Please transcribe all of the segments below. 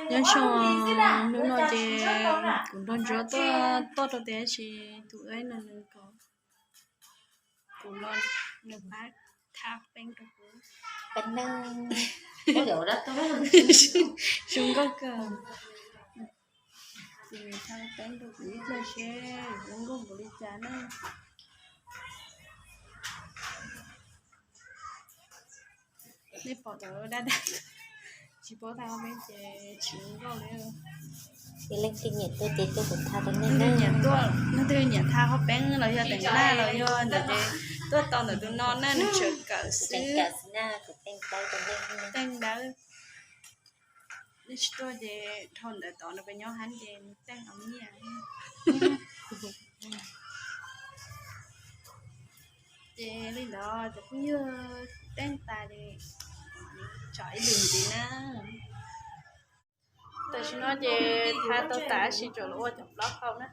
Nyob zoo, hnub no ces kuv nrog Ntsuab tuaj toj rau tes tab sis tus Eb no nws kom kuv los nws pab tha peeb rau kuv. Zoo nkauj kawg. Ces nws tha peeb rau kuv ib pliag seb zoo nkauj npaum li cas na. Nej pom tau dab dab tsis paub tha peeb ces tsis zoo nkauj li. Leej twg nyiam tuaj ces tuaj kuv tha rau nej. Leej twg nyiam tha qhov peeb los yog teem naj los yog ntawd ces tuaj tau ntawm tus no na, nws tseem kawm xwb. Teej dawb. Nej tsis tuaj ces dhau ntawd tod nws pes nyob hab ces nws teej los nyiaj. Ces li ntawd cov phooj ywg, teej tas li, tsom ib lwm ntxiv na. Tam sim no ces tha tau tas tab sis tseem los ua cov plaub hau na.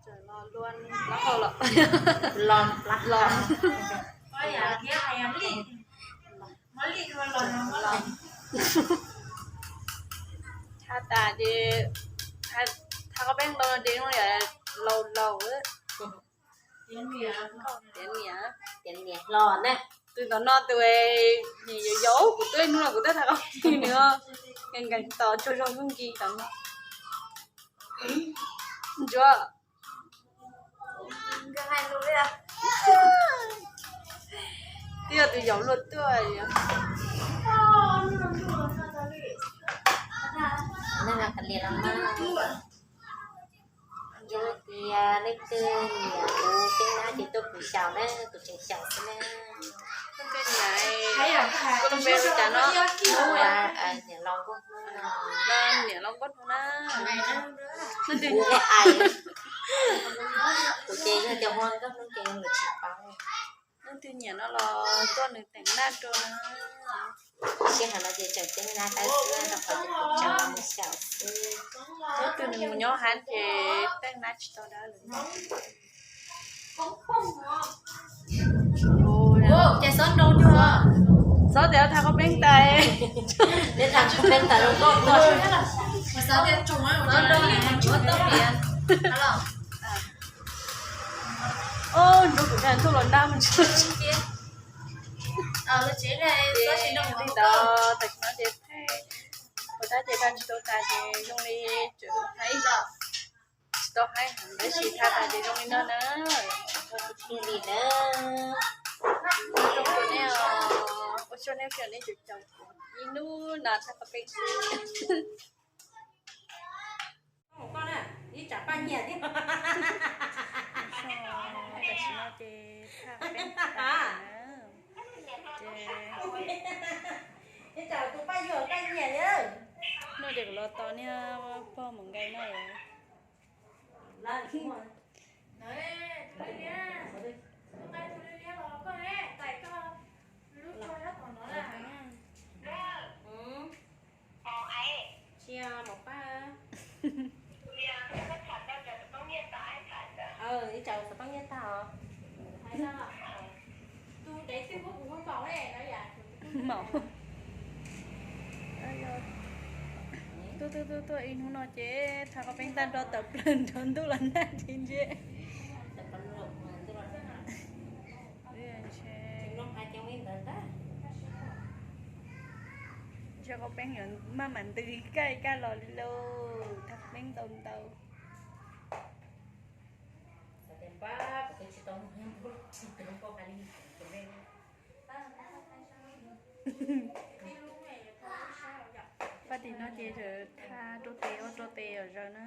Tseem los ua plaub hau los los. Tha tas ces tha qhov peeb ntau ces laus laus. Tiav niam, tiav niam hlo na. Tus tom no tus nyiam yau yau, kuv twb hnub no kuv twb tha qhov peeb nws nkees nkees tos tsaug zog lub nki tom no. Ntsuab, twb yog tus yaus luaj tuaj. Yog tias leej twg nyiam kuv teej nab ces tuaj kuv xyaum na, kuv tseem xyaum xwb na. Koj lub npe li cas no? Niam Los Nkauj Hnub na. Kuv ces yog tias hu Nkauj Hnub ces yog lawv tsis paub. Leej twg nyiam no los tuaj nws teem nab rau na. Sij hawm no ces tseem teej nab tawb xwb rau qhov tias kuv tseem los mus xyaum xwb. Leej twg nws mus nyob hab ces teej nab tsis tau dawb lawm. Ces xob nroo cuag, xob tias tha qhov peeb tas, tha qhov peeb tas rau koj. Ob, nrog kuv nrog ntuj los nab mus tsis tau. Li ntawd tam sim no ces thaij, ua tab ces thaij tsis tau tas ces zoo li tseem tsis tau haib heev tab sis thaij tas ces zoo li no na. Li na, ua tsaug nej, ua tsaug nej, nej tseem caum kuv ib hnub no thaij qhov peeb xwb. Tam sim no ces thaij qhov peeb tas na. Ces no ces kuv los tos niag pog mus nqe no. Ib tsaus xov tooj nyiaj tag os. Maum. Tuaj tuaj tuaj tuaj ib hnub no ces thaij qhov peeb tag nrho tawm plaws nrov ntuj los nag ces ntsia. Ntsia qhov peeb yuav maj mam ntws kaj kaj los li lauj, thaij qhov peeb ntau ntau. Paj tim no ces thaij rau tes ua rau tes yom zaws na.